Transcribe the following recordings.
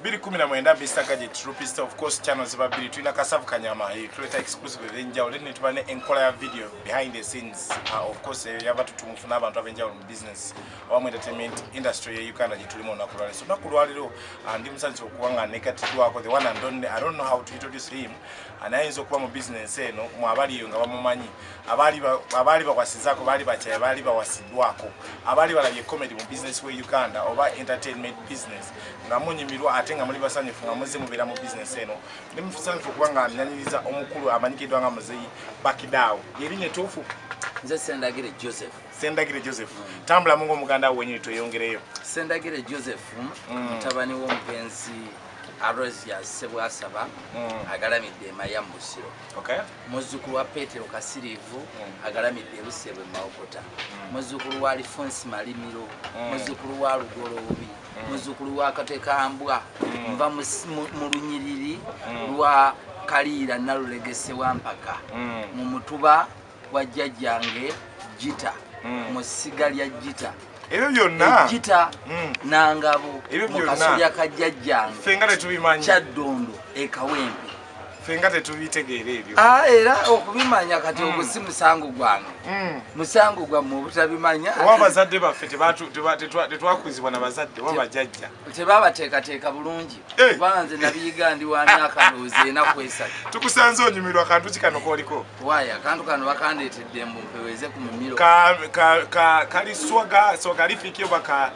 219 Mr Gadget Rupista. Of course, channel ziba bbiri. Tulina Kasavu Kanyama, tuleeta exclusive ebyenjawulo, then netuba ne enkola ya video behind the scenes. Of course, yaba tutumufu n'abantu ab'enjawulo mu business oba mu entertainment industry ye Uganda gye tulimu olunaku lwaleero. So olunaku lwaleero, ndi musanyufu okuba nga negatiddwako the one and only. I don't know how to introduce him. Naye ayinza okuba mu business eno mu abali eyo nga bamumanyi, abaali bawasizaako, baali bakyaye, baali bawasiddwako, abaali balabye comedy mu business we Uganda oba entertainment business nga munyumirwa ate nga muli basanyufu nga muzze mubeera mu business eno. Ndi musanyufu okuba nga nyaniriza omukulu amanyikiddwa nga Muzeyi Bakidaawo. Yerinnya etuufu? Nze Sendagire Joseph. Sendagire Joseph, tambulamu ngaomuganda wo wenyini, tweyongereyo. Sendagire Joseph, mutabani w'omugenzi Arosius Sebwasaba, agalamidde emaya mu Busiro, muzzukulu wa Petero Kasiriivu, agalamidde ebusebwe Mawokota, muzzukulu wa Alifonsi Malimiro, muzzukulu wa Lugoloobi, muzzukulu wa Katekambwa. Nva mu lunyiriri lwa Kaliira Nalulegese Wampaka, mu mutuba gwa jjajjange Gita, mu ssiga lya Gita. Ebyo byonna? Ejjita Nangabo. Ebyo mu byonna. Kasolya ka jjajjange. Ffe nga tetubimanyi. Kyaddondo Ekawempe. Ffe nga tetubitegeera ebyo. Ah, era okubimanya kati ogwo si musango gwange, musango gwammwe obutabimanya. Oba abazadde baffe tetwakuzibwa na bazadde oba bajjajja. Tebabateekateeka bulungi. Kubanga nze nabiyiga ndi wa myaka ndowooza 4 ku 3. Tukusanze onyumirwa kantu ki kano koliko? Waaya, akantu kano bakandeetedde mbu mpeweze ku mumiro. Kali swaga swagalifiki oba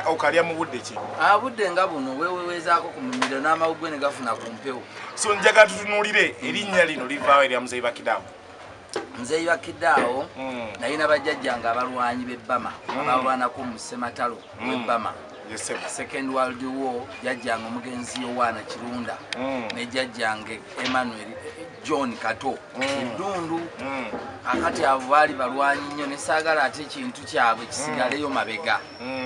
okalya mu budde ki? Abudde nga buno wewewezaako ku mumiro n'amawugwe ne gafuna ku mpewo. So njagala tutunuulire erinnya lino livaawo erya Muzeyi Bakidaawo. Nze Bakidaawo, nalina bajjajjange abalwanyi b'ebbama, abalwanako mu ssematalo w'ebbama, Second World War, jjajjange omugenzi Yowaana Kirunda ne jjajjange Emmanuel John Kato Eddundu. Akati abo baali balwanyi nnyo, nesaagala ate ekintu kyabwe kisigaleyo mabega.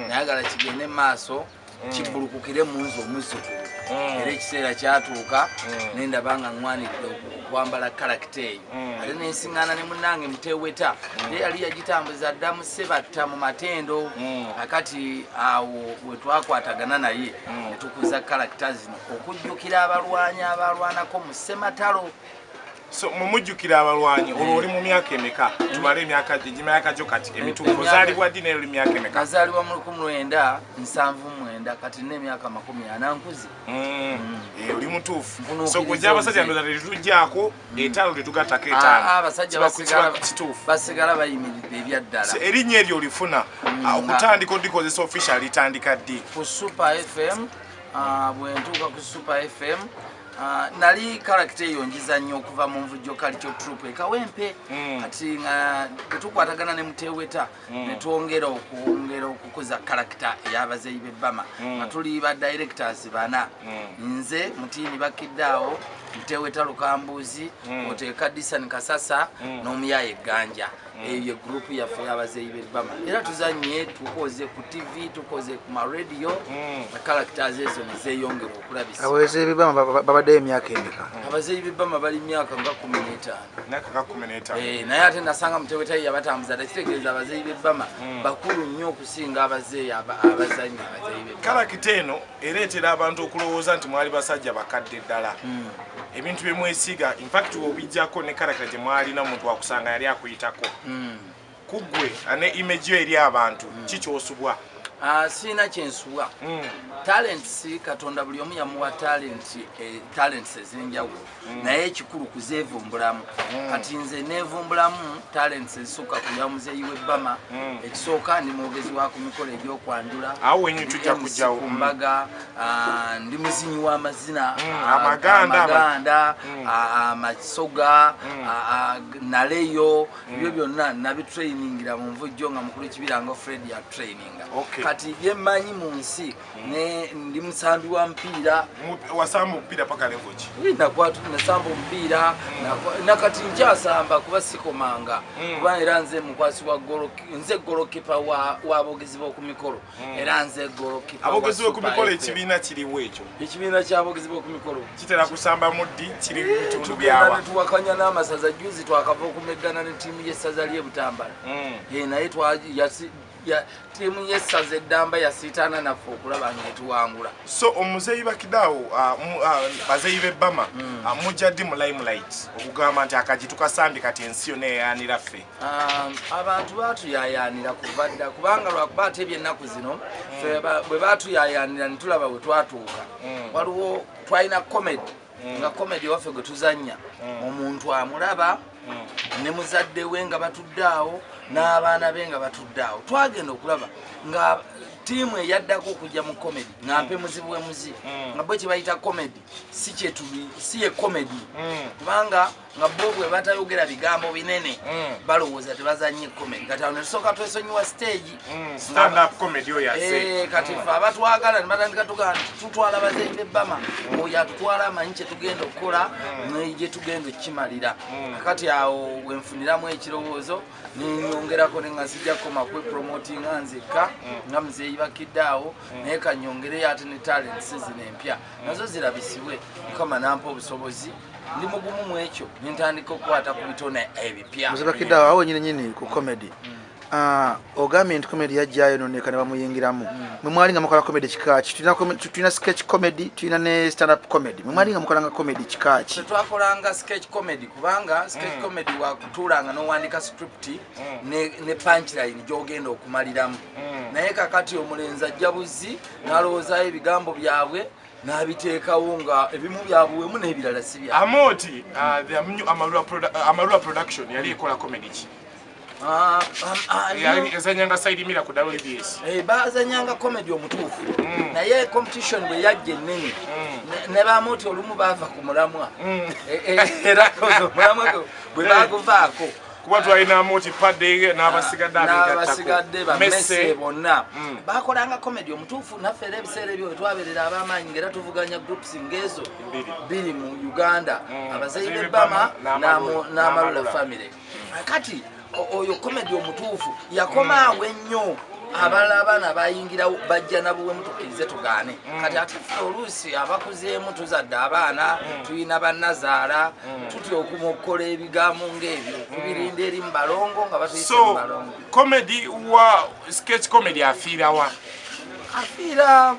Nayagala kigende mu maaso, kibbulukukire mu nze omuzzukulu. Era ekiseera kyatuuka nendaba nga ŋŋwanidde okwambala character eyo. Ate nensiŋŋaana ne munnange Muteweta, ye yali yagitambuza dda mu Sebatta mu Matendo. Akati awo we twakwatagana naye ne tukuza character zino okujjukira abalwanyi abalwanako mu ssematalo. So mumujjukira abalwanyi, olwo oli mu myaka emeka? Tubale emyaka gimyaka gyo kati emituufu. Ozaalibwa ddi naye oli myaka emeka? Nazaalibwa mu 1979, kati nina emyaka 40, nkuze. Eh, oli mutuufu. Nkunuukiriza. So gwe abasajja omuzeeyi. ndoza tetujjaako etaano, tetugattako Ah, etaano. abasajja Kiba kituufu. Basigala bayimiridde ebyaddala. So, erinnya eryo olifuna, okutandika odikozesa official litandika ddi? Ku Super FM, bwe ntuuka ku Super FM, nali character eyo njizannyo okuva mu Nvujjo Culture Troupe Ekawempe. Kati nga bwetukwatagana ne Muteweta, netwongera okwongera okukuza character ey'abazeeyi b'ebbama, nga tuli ba directors bana: nze Mutiini Bakiddaawo, Muteweta Lukambuzi, oteeka Disan Kasasa n'Omuyaaya Egganja. Eyo ye group yaffe y'abazeeyi b'ebbama, era tuzanye, tukoze ku TV, tukoze ku maradiyo, characters ezo nezeyongera okulabisa. Abaweezi b'ebbama babaddeyo emyaka emeka? Abazeeyi b'ebbama bali myaka nga 15. Myaka nga 15. Eh, naye ate nasanga Muteweta ye yabatambuza dda, kitegeeza abazeeyi b'ebbama bakulu nnyo okusinga abazeeyi abazanyi abazeeyi b'ebbama. Character eno ereetera abantu okulowooza nti mwali basajja bakadde ddala. Ebintu bye mwesiga, infact obijjako ne character gye mwalina, omuntu wakusanga yali akuyitako kuggwe ne image yo eri abantu, kikyosubwa? Ah, siina kyensubwa. Talents, Katonda buli omu yamuwa talent, talents ez'enjawulo, naye ekikulu kuzeevumbulamu. Kati nze neevumbulamu talents ezisukka ku ya muzeeyi w'ebbama. Ekisooka, ndi mwogezi wa ku mikolo egy'okwanjula. Awo wenyini tujja Ndi MC kujjawo. ku mbaga, ndi muzinyi w'amazina, Amaganda, amaganda, amasoga, naleyo. Ebyo byonna nabitrainingira mu Nvujjo nga mukulu Kibirango Fred yatraininga. Kati byemmanyi mu nsi, ne ndi musambi wa mupiira. Wasamba omupiira paka level ki? Nasamba omupiira, nakati nkyasamba kuba sikomanga, kuba era nze mukwasi wa nze goalkeeper w'abogezi b'oku mikolo, era nze goalkeeper wa Abogezi b'oku Super mikolo? FM. Ekibiina kiriwo ekyo? Ekibiina ky'abogezi b'oku mikolo. Kitera kusamba mu ddi? Kiri mu bitundu Tugenda byawa? netuwakanya n'amasaza. Juzi twakava okumeggana ne ttiimu y'essaza ly'e Butambala. Eh, naye Ttiimu y'essaza eddamba yasiitaana naffe okulaba nga etuwangula. So omuzeeyi Bakidaawo, bazeeyi b'ebbama, mujja ddi mu limelight okugamba nti akagi tukasambye, kati ensi yonna eyayanira ffe? Abantu batuyayanira kuva dda, kubanga lwakuba ate ebyennaku zino ffe bwe batuyayanira ne tulaba bwe twatuuka. Waliwo twalina comedy, nga comedy waffe gwe tuzannya, omuntu amulaba ne muzadde we nga batudde awo n'abaana be nga batudde awo. Twagenda okulaba nga ttiimu eyaddako okujja mu comedy nga mpe muzibu we muzi, nga bo kyebayita comedy si kyetubi, si ye comedy, kubanga nga bo bwe batayogera bigambo binene balowooza tebazanye comedy. Kati awo netusooka twesonyiwa stage. Stand up comedy oyo ase. Eh, kati ffe abatwagala ne batandika tugamba nti tutwala bazeeyi b'ebbama, oyo atutwala amanyi kyetugenda okukola ne gye tugenda okukimalira. Kati awo wenfuniramu ekirowoozo nenyongerako nenga sijja kukoma kwepromotinga nzekka nga muzeeyi bakidde awo, naye kanyongereyo ate ne talents zino empya nazo zirabisibwe. Mukama nampa obusobozi, ndi mugumu mu ekyo, nentandika okukwata ku bitone ebipya. Muzeeyi Bakidde, awo nyini nyini ku comedy. Ah, ogambye nti comedy yajjayo noneka ne bamuyingiramu. Mwe mwali nga mukola comedy kika ki? Tulina sketch comedy, tulina ne stand up comedy. Mwe mwali nga mukolanga comedy kika ki? Ffe twakolanga sketch comedy, kubanga sketch comedy wakutuulanga n'owandika script ne punchline gy'ogenda okumaliramu. Naye kakati omulenzi ajja buzi n'alowoozayo ebigambo byabwe n'abiteekawo nga ebimu byabuwemu n'ebirala si bya Amooti, the new Amarula Production yali ekola comedy ki? Ah, ah, ah, Yali ezanyanga side mirror ku WBS. Eh, bazanyanga comedy omutuufu, naye competition bwe yajja ennene ne bamuti olumu baava ku mulamwa. Eh, eh, era kozi omulamwa bwe baguvaako. Kuba twalina Amooti Padde n'abasigadde. N'abasigadde bamese bonna bakolanga comedy omutuufu. Naffe era ebiseera ebyo wetwabeerera ab'amaanyi ngaera tuvuganya groups ng'ezo Bbiri. Bbiri mu Uganda, abazeyi Abazeeyi b'ebbama b'Ebbama n'Amalula n'Amalula. Family. Kati oyo comedy omutuufu yakomaawo ennyo, abalala abaana bayingirawo bajja nabuwemu, tukkirize tugaane. Kati ate ffe oluusi abakuzeemu tuzadde abaana, tulina bannazaala, tutya okuma okukola ebigambo ng'ebyo, tubirinda eri mu balongo nga batuyise mu So balongo. Comedy wa sketch comedy afiirawa? Afiira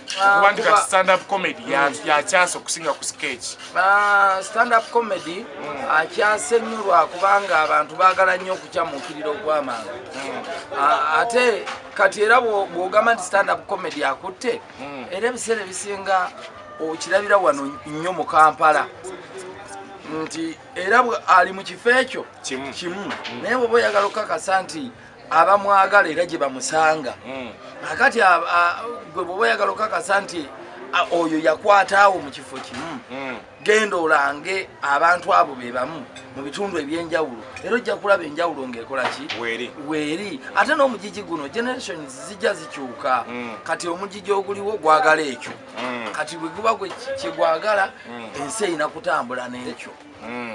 Okuba nti kati stand up comedy yakyasa okusinga ku sketch. Stand up comedy akyase nnyo lwakubanga abantu baagala nnyo okukyamuukirira okw'amangu. Ate kati era bw'ogamba nti stand up comedy akutte, era ebiseera ebisinga okirabira wano nnyo mu Kampala nti era ali mu kifo ekyo Kimu. Kimu. Naye bw'oba oyagala okukakasa nti abamwagala era gye bamusanga, akati gwe bw'oba oyagala okukakasa nti oyo yakwata awo mu kifo kimu, genda olange abantu abo be bamu mu bitundu ebyenjawulo, era ojja kulaba enjawulo ng'ekola ki. Weeri. Weeri. Ate n'omugigi guno, generations zijja zikyuka. Kati omugigi oguliwo gwagala ekyo. Kati bwe guba gwe kyegwagala, ensi erina kutambula n'ekyo.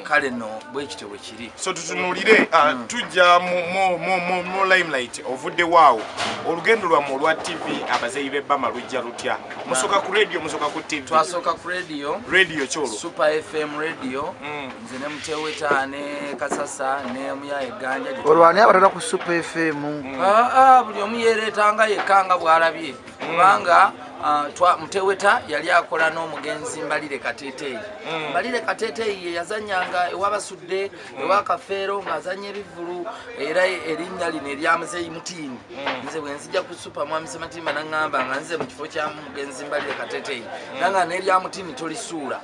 Kale nno bwe kityo bwe kiri. So tutunulire, tujja mu limelight ovudde waawo, olugendo lwammwe olwa TV abazeeyi b'ebbama lujja lutya? Musooka ku radio, musooka ku TV? Twasooka ku radio. Radio kyolwo? Super FM radio. Nze ne Muteweta ne Kasasa ne Muyaye Ganja Olwani abatala ku Super FM? Ah, ah, buli omu yeereetanga yekka nga bw'alabye, kubanga Muteweta yali akola n'omugenzi Mbalire Kateeteeyi. Mbalire Kateeteeyi ye yazanyanga ewabasudde ewa Kafeero ng'azanya ebivvulu, era erinnya lino erya Muzeeyi Mutiini. Nze bwe nzija ku Super, Mwami Sematimba naŋŋamba nga nze mu kifo kya mugenzi Mbalire Kateeteeyi, nanga n'erya Mutiini tolisuula,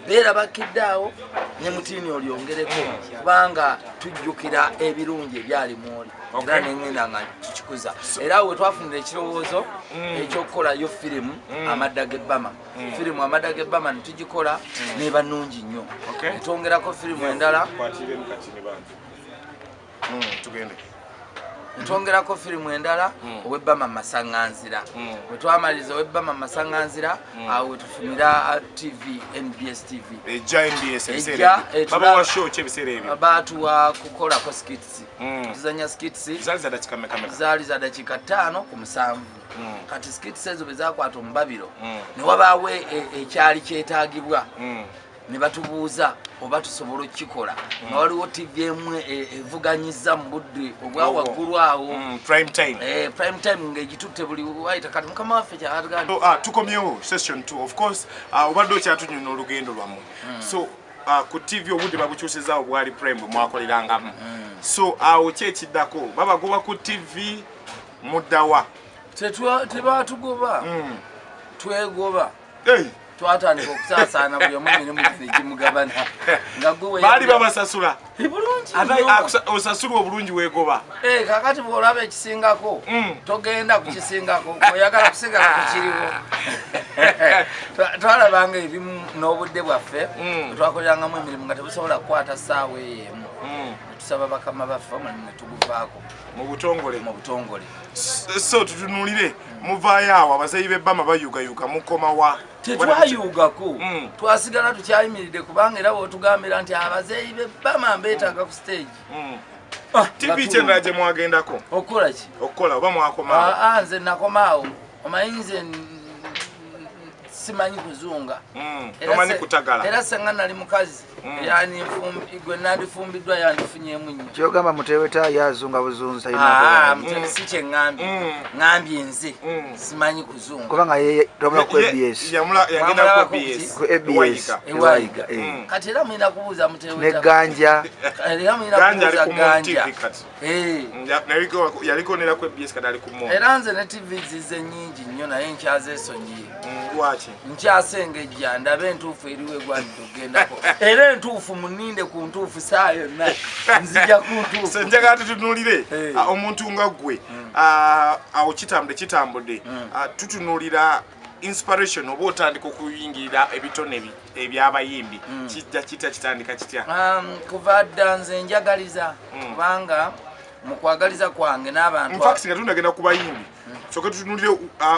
beera bakidde awo ne Mutiini olyongereko, kubanga tujjukira ebirungi ebyali mwoli. Era nengenda nga tukikuza, era we twafunira ekirowoozo ekyokukolayo firimu Amadda g'Ebbama. Firimu Amadda g'Ebbama netugikola neba nnungi nnyo. Netwongerako firimu endala. Kwatiremu katini bantu. Tugende. Netwongerako firimu endala, Owebbama Masaŋŋanzira. Bwe twamaliriza Owebbama Masaŋŋanzira, awo wetufunira TV, NBS TV. Ejja NBS ebiseera Ejja, ebyo. Babawa show ki ebiseera ebyo? Baatuwa kukolako skits. Tuzanya skits. Zaali za dakika meka meka? Zaali za dakiika 5 ku 7. Kati skits ezo bwe zakwata omubabiro, ne wabaawo ekyali kyetaagibwa. Ne batubuuza oba tusobola okukikola nga waliwo TV emu evuganyiza mu budde obwa waggulu awo. Prime time. Prime time ng'egitutte buli wayita. Kati mukama waffe kyatugambye. So, tukomyewo session 2, of course, obadde okyatunyumya olugendo lwammwe. So ku TV obudde babukyusizaawo, bwali prime bwe mwakolerangamu. So awo ki ekiddako? Babagoba ku TV, muddawa? Tebatugoba, twegoba. Hey, Twatandika okusaasaana, buli omu emirimu gino egimugabana nga gwe baali babasasula? Bulungi Ate nnyo. Osasulwa obulungi, weegoba? Kakati bw'olaba ekisingako, togenda kukisingako, oyagala kusigala kukiriwo. Twalabanga ebimu n'obudde bwaffe twakolerangamu emirimu nga tebusobola kukwata ssaawa eyo emu. Netusaba bakama baffe, omulimu netuguvaako. Mu butongole? Mu butongole. So tutunulire, muvaayo awo, abazeeyi b'ebbama bayugayuga, mukomawa? Tetwayugako. Twasigala tukyayimiridde, kubanga era bwotugambira nti abazeeyi b'ebbama mbeetaaga ku stage. Ah, TV nga kyendala gye mwagendako? Okukola ki? Okukola, oba mwakomaawo? Ah, ah, nze nakomaawo. Omanyi nze simanyi kuzunga. Tomanyi kutagala. Era senga nali mukazi, gwe nandifumbiddwa yandifunyemu nnyo. Kyogamba muteweta yazunga buzunzi? Ah, Talina si kyeŋŋambye. Ŋŋambye nze simanyi kuzunga. Kubanga ye twamula ku ABS. Yagenda ku Mwamulabako ABS. Ku ABS. Wayiga. Ewayiga. Eh. Kati era mulina kubuuza muteweta. Ne Ganja. Era mulina Ganja ali kubuuza ku Moon Ganja. TV kati. Eh. Yaliko nera ku ABS, kati ali ku Moon. Era nze ne TV zize nnyingi nnyo, naye nkyazeesonyiye. Lwaki? Nkyasengejja ndabe entuufu eriwo egwanidde okugendako, era entuufu muninde ku ntuufu, saa yonna nzija ku So ntuufu. njagala tutunulire omuntu nga ggwe, awo kitambudde kitambudde, tutunulira inspiration oba otandika okuyingirira ebitone ebyabayimbi, kijja kitya, kitandika kitya? Kuva dda nze njagaliza, kubanga mu kwagaliza kwange n'abantu In fact, nga tunagenda ku bayimbi, soka tutunulire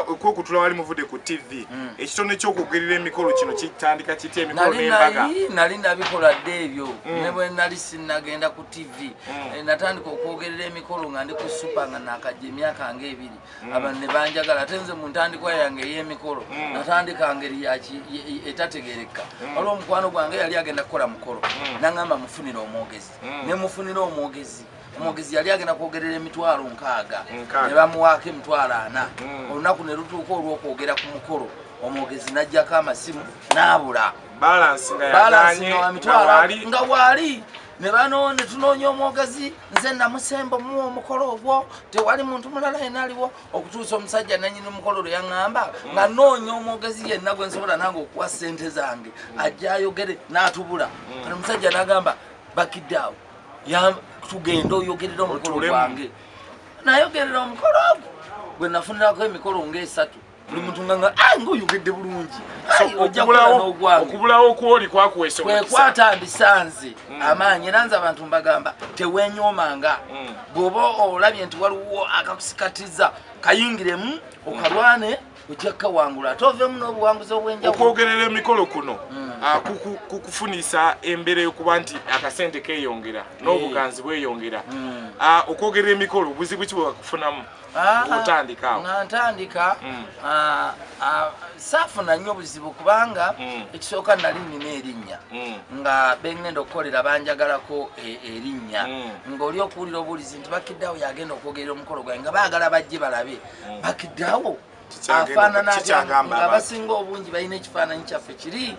okwekutula wali muvudde ku TV, ekitone ky'okwogerera emikolo kino kitandika kitya, emikolo nali n'embaga? Nali nabikola dda ebyo, ne bwe nali sinnagenda ku TV. Natandika okwogerera emikolo nga ndi ku super, nga nakajja emyaka nga 2, abantu ne banjagala. Ate nze mu ntandikwa yange ey'emikolo natandika ngeri etategereka. Waliwo omukwano gwange yali agenda kukola mukolo, naŋŋamba mufunire omwogezi. Ne mufunira omwogezi. Omwogezi yali agenda kwogerera 60,000. 60. Ne bamuwaako 40,000. Olunaku ne lutuuka olw'okwogera ku mukolo, omwogezi n'ajjako amasimu n'abula. Balance nga Balance yaganye nga wa nga mitwalo waali nga waali. Ne bano ne tunoonya omwogezi, nze namusemba omuwa omukolo ogwo, tewali muntu mulala yenna aliwo, okutuusa omusajja nanyini omukolo lwe yaŋŋamba nga noonya omwogezi yenna gwe nsobola nange okuwa ssente zange ajja ayogere, n'atubula. Kati omusajja n'agamba, "Bakidde awo, tugende oyogerera omukolo Otuulemu. gwange." Nayogerera omukolo ogwo gwe nafunirako emikolo ngaesatu, buli muntu nga nga, "Ah, ngaoyogedde bulungi." So, Ai, ojja kukola n'ogwange. Okubulawo kwoli kwakuweesa Kwe omukisa. kwatandisa nze amaanyi. Era nze abantu mbagamba, tewenyoomanga. Bw'oba olabye nti waliwo akakusikatiza, kayingiremu okalwane, ojja kukawangula, ate ovemu n'obuwanguzi obwenjawulo. Okwogerera emikolo kuno kukufunisa embeera y'okuba nti akasente keeyongera n'obuganzi bweyongera. Okwogerera emikolo, buzibu ki bwe bakufunamu ng'otandika awo? Nga ntandika, saafuna nnyo buzibu, kubanga ekisooka nali nnina erinnya, nga bengenda okukolera banjagalako erinnya, ng'oli okuwulira obuwulizi nti Bakiddeawo yagenda okwogerera omukolo gwange, nga baagala bajje balabe Bakiddeawo afaanana atya, Kikyagamba nga abantu. abasinga obungi balina ekifaananyi kyaffe kiri.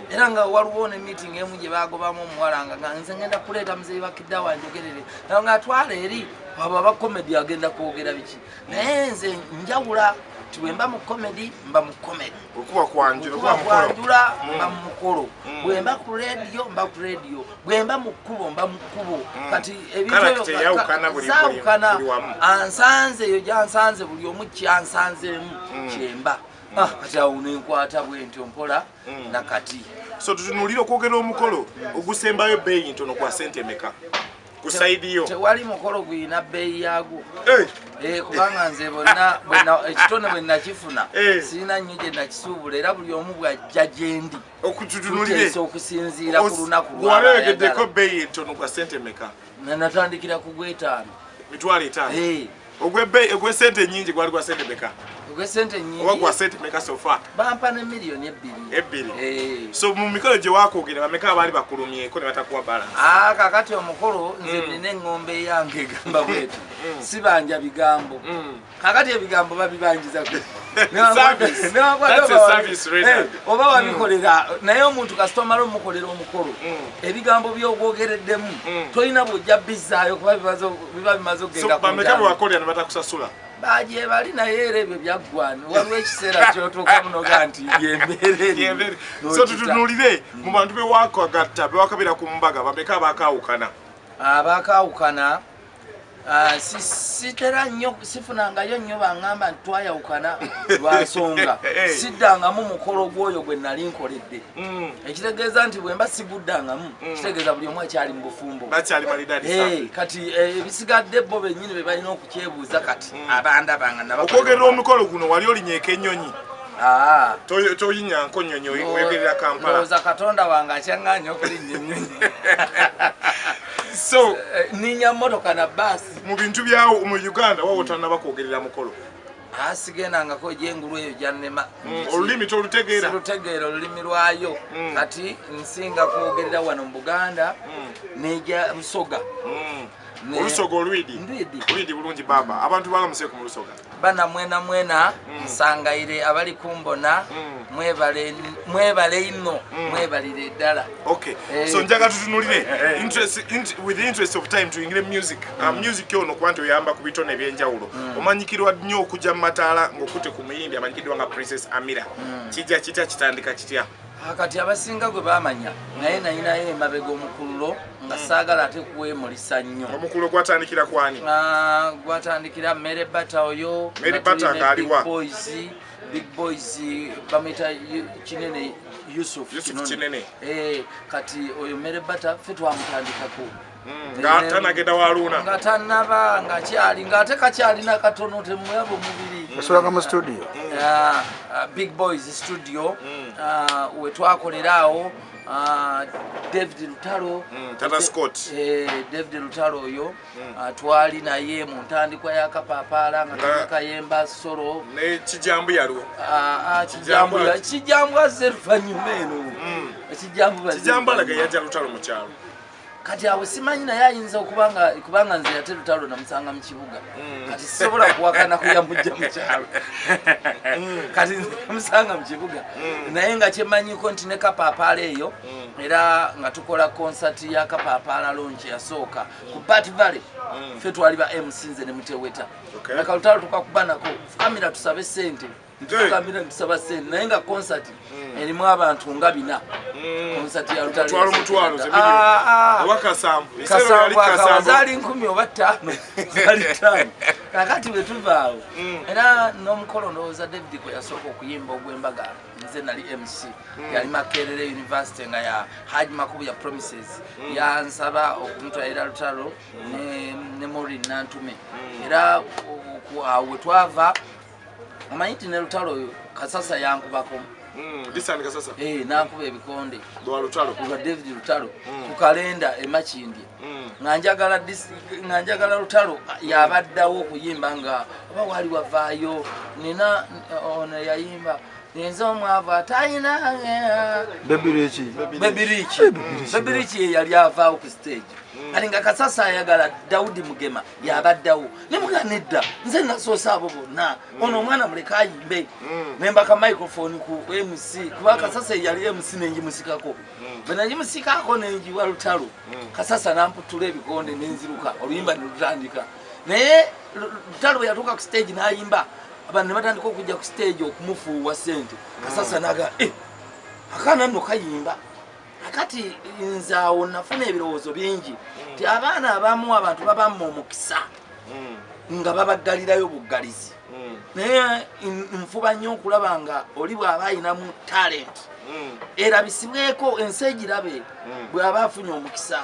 Era nga waliwo ne meeting emu gye bagobamu omuwala nga nze ngenda kuleeta muzeeyi Bakiddeawo anjogerere, nga atwala eri abo aba comedy, agenda kwogera biki? Naye nze njawula ti bwe mba mu comedy, mba mu comedy. Okuba kwanjula Okuba kuba mukolo. kwanjula, mba mu mukolo. Bwe mba ku radio, mba ku radio. Bwe mba mu kkubo, mba mu kkubo. Kati ebintu Character ebyo eyawukana zaawukana. buli wamu. Ansanze eyo gyansanze, buli omu kyansanzeemu kyemba. Ah, kati awo nenkwata bwe ntyo mpola nakati. So tutunuulire okwogera omukolo ogusembayo bbeeyi ntono kwa sente emeka ku side yo? Tewali mukolo guyina bbeeyi yaagwo. Eh, Kubanga nze bonna ekitone bwe nakifuna, sirina nnyo gye nakisuubula, era buli omu bw'ajja gye ndi okututunulire tuteesa okusinziira ku lunaku wali oyogeddeko lw'abayagala. bbeeyi entono gwa sente emeka? Natandikira ku gw'etaano. 50,000? Eh. Ogw'esente ennyingi gwali gwa sente meka? Ogwe sente Oba nyingi. Gwa sente meka so far? Bampa ne 2 miliyoni. 2. Eh. So mu mikolo gye wakwogera, bameka abaali bakulumyeko ne batakuwa balance? Ah, kakati omukolo nze nina eŋŋombe eyange egamba bwetu, sibanja bigambo. Kakati ebigambo babibanjiza. Service. That's a service rendered. Oba wabikolera, naye omuntu kasita omala omukolera omukolo, ebigambo byogwogereddemu tolina bwojja bizzaayo kuba biba bimaze So okugenda ku bameka ntambi. bewakolera ne batakusasula? Baje bali, naye era ebyo byaggwa. Waliwo ekiseera kyotuukamu noga nti yembeera eri. Yembeere. So tutunulire mu bantu bewakagatta, bewakabira ku mbaga, bameka abakawukana? Abakawukana, ah, sitera nnyo, sifunangayo nnyo baŋŋamba nti twayawukana lwa nsonga. Siddangamu mukolo gw'oyo gwe nali nkoledde. Ekitegeeza nti bwe mba siguddangamu, kitegeeza buli omu akyali mu bufumbo. Bakyali malidadi. Eh, kati ebisigadde bo bennyini be balina okukyebuuza. Kati abandabanga Okwogerera omukolo guno, wali olinyeeko ennyonyi? Ah. Toyinyanko nnyonyi oyogerera Kampala? Ndowooza Katonda wange akyaŋŋaanya okulinnya ennyonyi. So Ninnya mmotoka na baasi. Mu bintu byawo mu Uganda, wawo otannaba kwogerera mukolo? Asigendangako gyengulu eyo gyannema. Olulimi tolutegeera? Sirutegeera olulimi lwayo. Kati nsinga kwogerera wano mu Buganda nejja Busoga. Olusoga olwidi? Ndwidi. Olwidi bulungi. Baba, abantu balamuseeku mu Lusoga. Bana mwena mwena, nsangaire abali kumbona. Mwebale, mwebale ino, mwebalire ddala. Okay. Eh. So njaga tutunulire with the interest of time, tuyingire music. Music ono, kuba nti oyamba ku bitone ebyenjawulo, omanyikirwa nnyo okujja mu mataala ng'okutte ku muyimbi amanyikiddwa nga Princess Amira. Kijja kitya? Kitandika kitya? Ah, kati abasinga gwe bamanya, naye nayinayo emabega omukululo nga saagala ate kuwemulisa nnyo. Omukululo gwatandikira kwani? Ah, gwatandikira Mary Bata oyo. Mary nga Bata tulina ng'aliwa? Big Boys, Big Boys bamuyita Kinene Yusuf. Yusuf Kinene. Eh, kati oyo Mary Bata ffe twamutandikako. Nga tanagenda wa Luna? Nga tanaba, ngaakyali, ngaate kakyalina katono, temulaba omubiri. Yasulanga mu studio? Ah, ah, Big Boys studio. Ah, we twakolera awo, ah, David Lutalo. Tata Scott. Eh, David Lutalo oyo, ah, twali naye mu ntandikwa ya Kapapaala nga tunakayemba solo. Ne Kijambu yaliwo? Ah, ah, Kijambu. Kijambu azze luvannyuma eno. Kijambu bazze Kijambu alaga luvannyuma. yajja Lutalo mu kyalo. Kati awo simanyi, naye ayinza okubanga, kubanga nze ate Lutalo namusanga mu kibuga. Kati sisobola kuwakana kuyamujja mu kyalo. Kati nze namusanga mu kibuga, naye nga kyemanyiko nti ne Kapapaala eyo era nga tukola konsati ya Kapapaala launch yasooka ku Bat Valley, ffe twali ba MC, nze ne Muteweta. Nga Lutalo tukakuba nako fukamira tusabe sente. Tufukamira tusaba sente, naye nga konsati erimu abantu nga 400. Konsati ya Lutalo Mutwalo, mutwalo. Ah, ah. Oba 7,000. Ebiseera yali 7,000 akawa. 7,000. Zaali 1000 oba 5,000, zaali 5,000. Kakati bwe tuva awo, era n'omukolo ndowooza David kwe yasooka okuyimba ogw'embaga, nze nali MC. Yali Makerere University nga ya Haji Makubu ya Promises, yansaba okumutwalira Lutalo ne Morin Nantume. Era awo we twava, omanyi nti ne Lutalo oyo Kasasa yankubako. Disani Kasasa? Eh, nankuba ebikonde. Lwa Lutalo? Lwa David Lutalo ku kalenda emakindye, nga njagala Lutalo yabaddawo okuyimba, nga oba wali wavaayo nina ono yayimba nze omwavu atayina. Bebiriki. Bebiriki, Bebiriki ye yali avaawo ku stage. Kati nga Kasasa ayagala Daudi Mugema yabaddawo, nemugaa nedda, nze nasoose abo bonna, ono omwana muleke ayimbe. Nembaka microphone ku MC, kuba Kasasa ye yali MC, nengimusikako. Bwe nagimusikako nengiwa Lutalo, Kasasa namputula ebikonde nenziruka, oluyimba nelutandika. Naye Lutalo bwe yatuuka ku stage n'ayimba, abantu ne batandika okujja ku stage okumufuuwa sente. Kasasa naga, "Eh, akaana nno kayimba." Akati nze awo nafuna ebirowoozo bingi ti abaana abamu abantu babamma omukisa nga babaggalirayo buggalizi, naye nfuba nnyo okulaba nga oli bw'aba ayinamu talent erabisibweko ensi egirabe bw'aba afunye omukisa.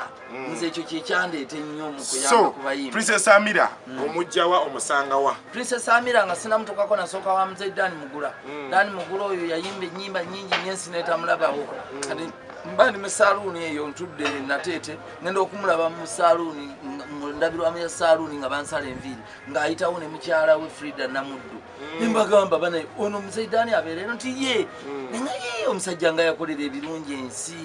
Nze ekyo kyekyandeeta ennyo mu kuyamba So ku bayimbi. Princess Amira omujjawa, omusangawa? Princess Amira nga sinamutukako, nasooka wa Mzee Dan Mugula. Dan Mugula oyo yayimba ennyimba nyingi nnyo, ensi netamulabawo. Kati mba ndi mu saluuni eyo ntudde Nateete, ngenda okumulaba mu saluuni, mu ndabirwamu ya saluuni nga bansala enviiri, ng'ayitawo ne mukyala we Frida Namuddu. Nembagamba bana, ono muzeyi Dani abeera eno? Nti ye. Naye omusajja nga yakolera ebirungi ensi,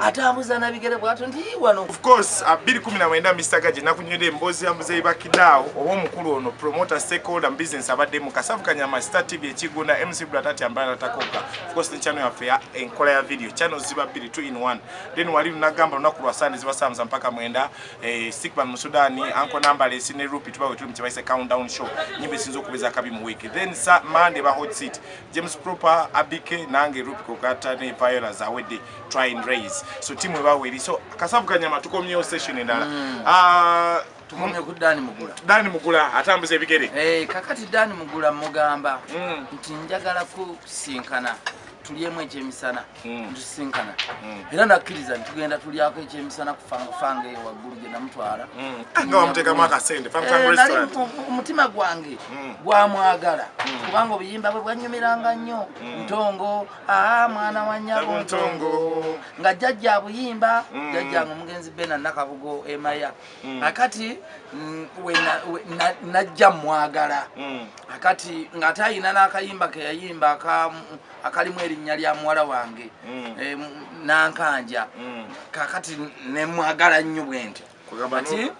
atambuza nabigere bwatyo, nti wano. Of course, 219 Mr. Gaje nakunywedde emboozi ya muzeyi Bakidaawo oba omukulu ono, promoter, stakeholder mu business, abadde mu Kasavu Kanyama, Star TV Ekigunda, MC Bratati Ambala Takoka. Of course, ne channel yaffe ya Enkola ya Video, channel ziba bbiri, 2 in 1. Then wali lunagamba lunaku lwa Sunday ziba saa mpaka 9, Stickman Musudani, Uncle Numberless ne Rupi tuba tuli mu kibayise countdown show, nyimba esinza okubeeza akabi mu week. Then sa Monday ba hot seat, James Proper, Abike nange Rupi Kokata ne Viola Zawedde, try and raise. So team ebawe eri. So Kasavu Kanyama tukomyewo session endala. Ah, Tukomye ku Dani Mugula. Dani Mugula atambuza ebigere. Kakati Dani Mugula mugamba nti njagala kusinkana tulyemu ekyemisana. Ntusinkana era nakkiriza ntitugenda tulyako ekyemisana ku Fangafanga eyo waggulu gye namutwala. Nga wamuteekamu akasente, Fang Fang Nali restaurant. Omutima gwange gwamwagala kubanga obuyimba bwe bwanyumiranga nnyo. Ntongo, aa mwana wa nnyabo ntongo. Ntongo nga jjajja abuyimba, jjajjange omugenzi Bena Nakabugo Emaya. Akati najja mwagala. Akati ng'ate ayina n'akayimba ke yayimba akalimu erinnya lya muwala wange, Nankanja. Kakati nemwagala nnyo bwe ntyo. Kugamba Kati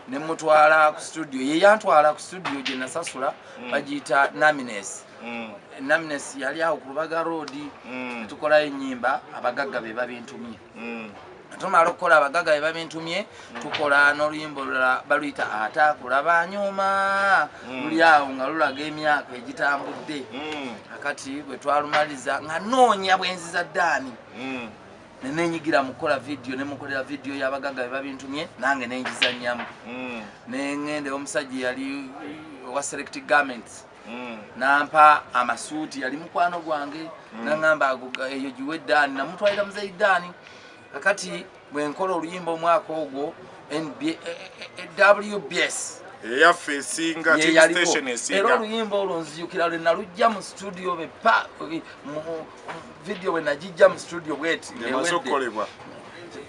nemutwala ku studio, ye yantwala ku studio gye nasasula, bagiyita Namines. Namines yali awo ku Lubaga Road. Tukolayo ennyimba Abagagga Be Babintumye. Tumala okukola Abagagga Be Babintumye, tukola n'oluyimba olulala baluyita Ataakulaba Nyuma, luli awo nga lulaga emyaka egitambudde. Akati bwe twalumaliriza nga noonya bwenziza Ddaani, nenenyigira mu kukola vidiyo, nemukolera vidiyo y'Abagagga Be Babintumye, nange nenjizannyamu. Neŋŋenda omusajja yali owa Select Garments, nampa amasuuti, yali mukwano gwange, naŋŋamba eyo giwe Ddaani. Namutwalira muzeyi Ddaani. Kakati bwenkola oluyimba omwaka ogwo WBS Eyaffe esinga ye TV yaliko. station Era esinga. Oluyimba olwo nzijukira lwe nalujja mu studio bepa mu video, bwe nagijja mu studio bweti Emaze ewedde. okukolebwa.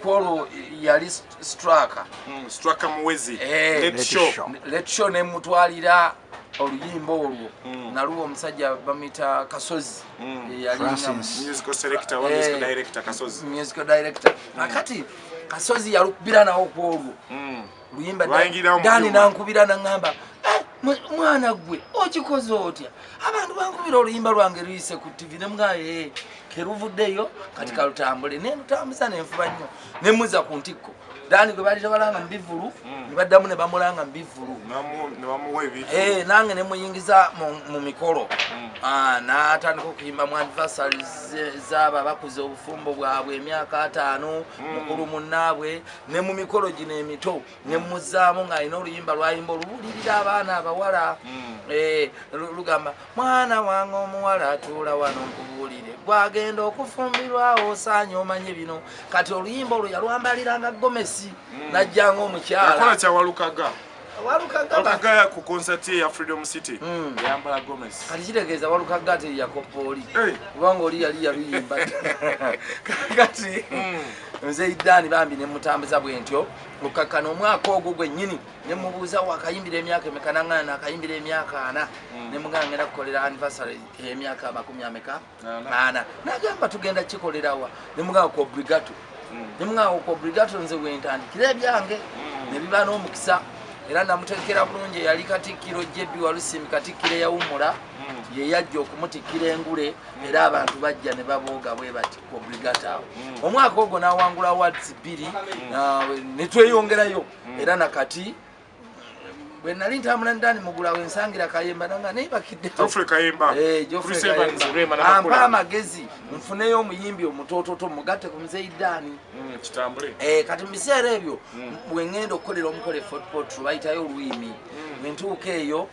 Kwolwo yali Straka. Straka Muwezi. Eh, Let Show. Show. Let Show, nemutwalira oluyimba olwo, naluwa omusajja bamuyita Kasozi. Ye yali nga- Francis. Musical selector wa Eh. musical director Kasozi. Musical director. Akati Kasozi yalukubira nawo kwolwo luyimba. Lwayingirawo mu Dani byuma. nankubira naŋŋamba, "Eh, mwana gwe okikoze otya? Abantu bankubira oluyimba lwange luyise ku TV." Nemugamba, "Eh, keruvuddeyo kati kalutambule." Nelutambuza, nenfuba nnyo nemuza ku ntikko. Dani gwe baali tebalanga mu bivulu, ne baddamu ne bamulanga mu bivulu. Ne bamuwa ebintu. Eh, nange nemuyingiza mu mikolo. Ah, n'atandika okuyimba mu anniversaries zaabo abakuza obufumbo bwabwe emyaka 50, mukulu munnaabwe, ne mu mikolo gino emito nemuzaamu ng'alina oluyimba lwayimba olubuulirira abaana abawala. Eh, lugamba, "Mwana wange omuwala, atuula wano nkubuulire, gwagenda okufumbirwawo osaanye omanye bino." Kati oluyimba olwo yalwambaliranga gomesi, najjanga omukyala. Yakola kya Walukaga. Walukaga. Walukaga ku concert ye ya Freedom City yambala gomesi. Kati kitegeeza Walukaga ate yakopa oli, Hey. kubanga oli yali yaluyimba. Kati nze Iddaani bambi nemutambuza bwe ntyo lukakkana omwaka ogwo gwennyini. Nemubuuza wakayimbira emyaka emeka, naŋŋana nakayimbira emyaka 40. Nemugamba ngenda kukolera anniversary ey'emyaka amakumi ameka? Ana. 40. Nagamba tugenda kikolerawa? Nemugamba ku Obligato. Nemugamba ku Obligato nze wentandikira ebyange, ne biba n'omukisa era namutegekera bulungi. Eyali Katikkiro JB Walusimbi, katikkiro eyawummula, ye yajja okumutikkira engule, era abantu bajja ne babooga bwe bati ku Obligato awo. Omwaka ogwo n'awangula awards 2, ne tweyongerayo. Era nakati bwe nali ntambula ndani Mugula wensangira Kayemba nanga naye bakidde. Geoffrey Kayemba. Eh, Geoffrey Chris Evans, Kayemba. Rema Ampa n'Amakula. amagezi nfuneyo omuyimbi omutoototo mugatte ku muzeyi Ddaani. Kitambule. Eh, kati mu biseera ebyo bwe ŋŋenda okukolera omukolo e Fort Portal, bayitayo olwimi, bwe ntuuka eyo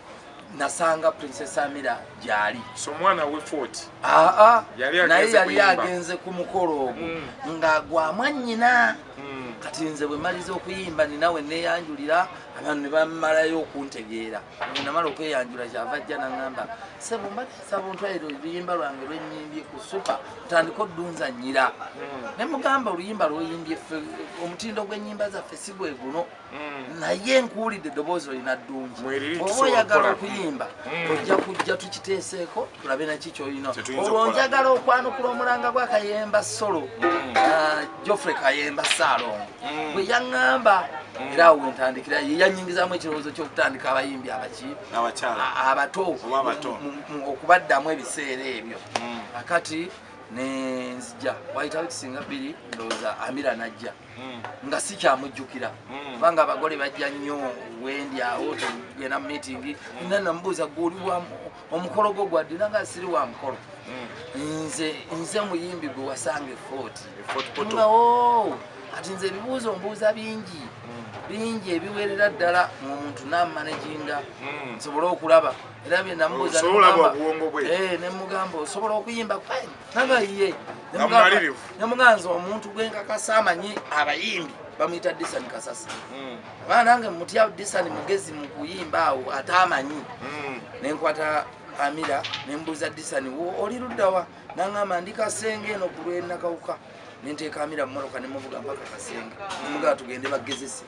nasanga Princess Amira gyali. So omwana we Fort Aa, Yali agenze naye yali kuyimba. agenze ku mukolo ogwo nga gwa mwannyina. Kati nze bwe maliza okuyimba ninawe neyanjulira. Abantu ne bamalayo okuntegeera. Namala okweyanjula, kyava ajja naŋŋamba, "Sebo, mbadde nsaba ontwalire oluyimba lwange lwenyimbye ku Super, otandike oddunzanyira." Ne mugamba, "Oluyimba lwoyimbye, ffe omutindo gw'ennyimba zaffe si gwe guno, naye nkuwulidde eddoboozi olina ddungi. Mweriri, Oba tusobola oyagala okukola." okuyimba, ojja kujja tukiteeseeko tulabe naki kyolina." Kyetuyinza Olwo okukola. njagala okwanukula omulanga gwa Kayemba Solo, Geoffrey Kayemba Saalongo, bwe yaŋŋamba. Era awo wentandikira, ye yanyingizaamu ekirowoozo ky'okutandika abayimbi abaki Abakyala. Abato. Oba abato. Okubaddamu ebiseera ebyo. Akati nenzija, wayitawo ekisinga 2 ndowooza, Amira najja nga sikyamujjukira, kubanga abagole bajja nnyo wendi awo, tugenda mu meeting. Nina namubuuza, "Gwe oli omukolo gwo gwaddi?" Nanga, "Siri wa mukolo, nze muyimbi gwe wasanga e Fort." Fort Portal. Nga o ati nze ebibuuzo mbuuza bingi bingi ebiwerera ddala ng'omuntu namanaginga nsobole okulaba. Era bye namubuuza, Osobola nemugamba- obuwongo bwe. Nemugamba, "Osobola okuyimba?" Kwani nanga ye. Nga mumalirivu. Nemugamba, "Nze omuntu gwenkakasa amanyi abayimbi bamuyita Disan Kasasa. Abaana nange mutya, Disan mugezi mu kuyimba awo, ate amanyi." Nenkwata Amira nembuuza, "Disani, wo oli luddawa?" Naŋŋamba, "Ndi Kasenge eno ku lwenakawuka." Nenteeka Amira mumotoka nemuvuga mpaka Kasenge, nemugamba, "Tugende bagezese."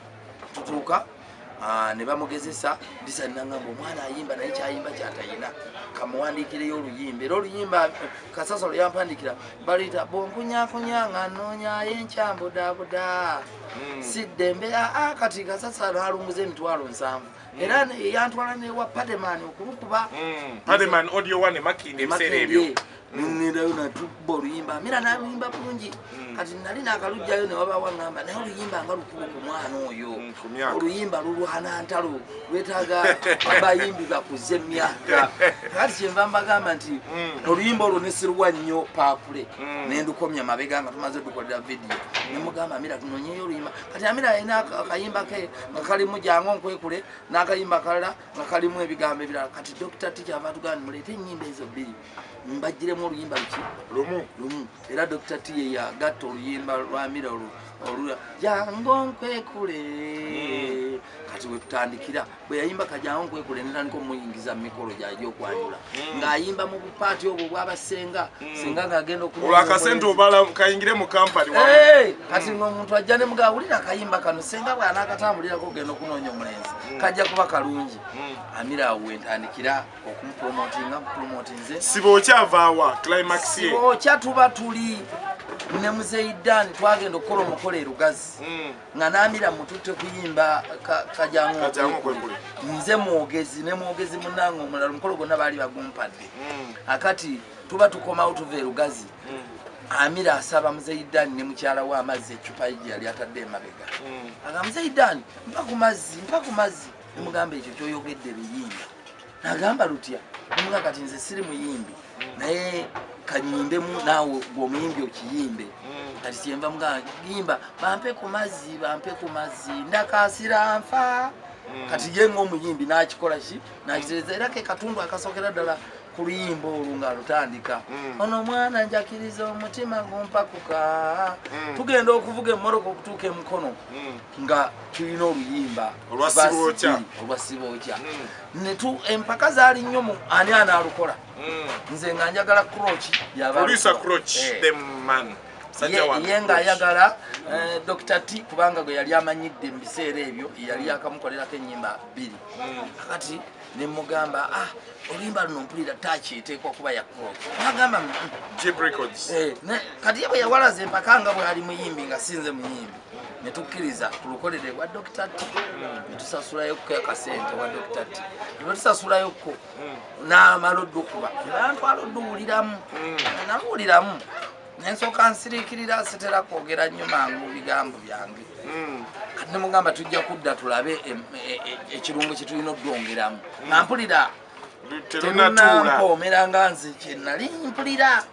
Tutuuka, ne bamugezesa. Disani naŋŋamba, "Omwana ayimba, naye kyayimba kyatayina, kamuwandiikireyo oluyimba." Era oluyimba Kasasa lwe yampandikira baluyita "Bonkunyakunya nga noonyayo enkyambudabuda si ddembe." Aa, kati Kasasa nalunguza 70,000, era yantwala newa Pademan okulukuba. Pademan Audio One Makindye ebiseera ebyo. Nengendayo natuba oluyimba, Amira naluyimba bulungi. Kati nali nakalugjayo newabawa ŋŋamba, "Naye oluyimba nga lukulu ku mwana oyo." Ku myaka. "Oluyimba lulwana ntalo, lwetaaga bayimbi bakuze emyaka." Kati kyenva mbagamba nti oluyimba olwo nesiruwa nnyo paapule, nendukomya mabega nga tumaze odukolera vidiyo. Nemugamba, "Amira, tunonyeyo oluyimba." Kati Amira alina akayimba ke nga kalimu "Jangu nkwekule" n'akayimba kalala nga kalimu ebigambo ebirala. Kati Dr T kyava atugamba nti, "Muleete ennyimba ezo bbiri mbagiremu oluyimba luki?" Lumu. Lumu. Era Dr T ye yagatta oluyimba lwa Amira olula "Jangu nkwekule". Kati wetutandikira, bwe yayimba "Kajangu nkwekule", netandika omuyingiza mu mikolo gyajokwanjula, ng'ayimba mu bupaati obwo bwabasenga senga ng'agenda Olwo akasente obala kayingire mu kampani. Hey, kati ng'omuntu ajja ne mugaa, "Wulira akayimba kano, senga bw'anaakatambulirako ogenda okunoonya omulenzi, kajja kuba kalungi." Amira awo wentandikira okumupromotinga, mupromotinze. Siba okyavaawa climax ye? Okya tuba tuli ne Muzeyi Dan, twagenda okukola omukolo e Lugazi, nga namira mututte kuyimba "Kajangu "Kajangu Nkwekule." Nkwekule. Nze mwogezi ne mwogezi munange omulala, omukolo gwonna baali bagumpadde. Akati tuba tukomawo tuva e Lugazi, Amira asaba Muzeyi Dan ne mukyala we amazzi, ecupa ye gye yali atadde emabega. Aga, "Muzeyi Dan, mpa ku mazzi, mpa ku mazzi." Nemugamba, "Ekyo kyoyogedde luyimba." Nagamba, "Lutya?" Nemugamba, "Kati nze siri muyimbi, naye kanyimbemu, naawe gwe omuyimbi okiyimbe." Kati kyenva mugamba, "Yimba 'Bampe ku mazzi, bampe ku mazzi, ndakasira nfa.'" Kati ye ngaomuyimbi nakikola ki, nakitereza. Era ke katundu akasookera ddala ku luyimba olwo ng'alutandika, "Ono omwana njakiriza omutima gumpakuka." Tugenda okuvuga emmotoka okutuuka emukono nga tulina oluyimba Olwa Sibookya. Verse 2, olwa Sibookya. Netu empaka zaali nnyo mu ani anaalukola. Nze nga njagala Croch. Producer Croch, the man. Sajja wange Ye Croch. ng'ayagala Dr T, kubanga gwe yali amanyidde mu biseera ebyo, yali akamukolerako ennyimba bbiri. Kati nemugamba, "Ah, oluyimba luno mpulira taaki eteekwa kuba ya Croch." Nagamba, Jeep Records. Kati ye bwe yawalaza empaka nga bwe ali muyimbi nga sinze muyimbi, netukkiriza tulukolere wa Dr T, netusasulayokko akasente wa Dr T. Netusasulayokko n'amala oddukuba, nebantwala odduwuliramu. Naluwuliramu nensooka nsiriikirira, sitera kwogera nnyo mangu bigambo byange. Kati nemugamba, "Tujja kudda tulabe ekirungo kye tulina oddwongeramu," nga mpulira Terunatuula. terunampoomera nga nze kyenali mpulira.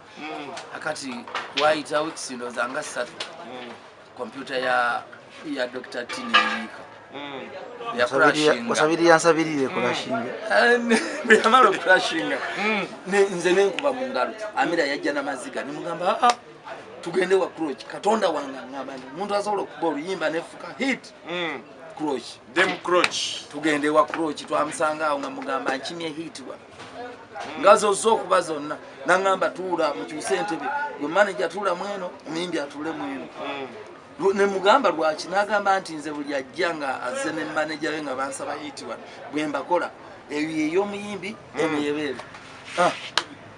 Akati wayita weeks ndowooza nga 3, kompyuta ya Dr T neyiika. Wasabirira nsabirire kulashinga. Bwe yamala okulashinga, nze nenkuba mu ngalo. Amira yajja n'amaziga, nemugamba, "Aa, tugende wa Croch." Katonda wange aŋŋamba nti omuntu asobola okuba oluyimba nefuka hit. Croch. Dem Croch. Tugenda ewa Croch, twamusanga awo nga mugamba nkimye hit wa nga zozza okuba zonna, naŋŋamba tuula mukyuse entebe, gwe manager tuula mweno, omuyimbi atuule mweno. Nemugamba lwaki, nagamba nti nze buli ajja nga azze ne manager we nga bansaba hit wano, bwe mbakola eyo ey'omuyimbi, eno yebeere. Ah,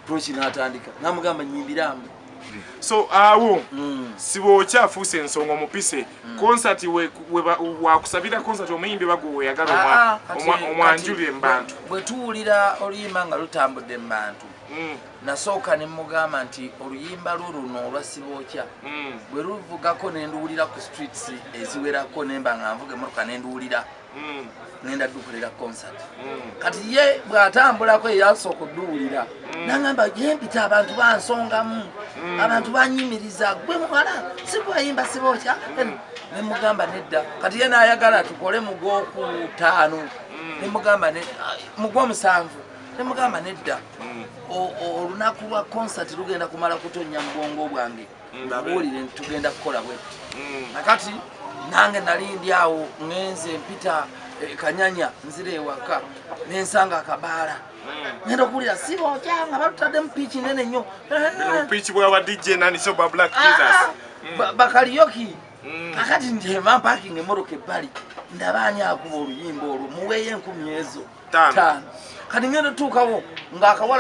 Croch n'atandika namugamba nyimbiramu. So awo siba okyafuuse ensonga omupise concert, wakusabira concert omuyimbi bagwe weyagala Ah, omwanjulire mu bantu. Bwe tuwulira oluyimba nga lutambudde mu bantu, nasooka ne mugamba nti oluyimba lwo luno olwa Sibookya bwe luvugako nenduwulira ku streets eziwerako, nemba nga nvuga emotoka nenduwulira, ngenda dukolera concert. Kati ye bw'atambulako eyasooka odduwulira nagamba yempita abantu bansongamu, abantu banyimiriza, gwe muwala sigwayimba Sibookya? Nemugamba nedda. Kati ye nayagala tukole mu gwokutaano, nemugamba mu gwomusanvu, nemugamba nedda. Olunaku lwa concert lugenda kumala kutonya mu bwongo bwange, buwulire nti tugenda kukola bwetti. Nakati nange nali ndi awo ŋŋenze mpita Kanyanya, nzira ewaka nensanga akabaala, ngenda okuwulira Sibookya nga balutaddemu piiki nene nnyo. Opiiki bwa DJ nani, so bwa Black Jesus. Ah, bakaliyoki. Kakati njema mpakinga emmotoka ebbali, ndaba ani akuba oluyimba olwo, muweeyo 10,000 ezo. 5. 5. Kati ngenda otuukawo ng'akawala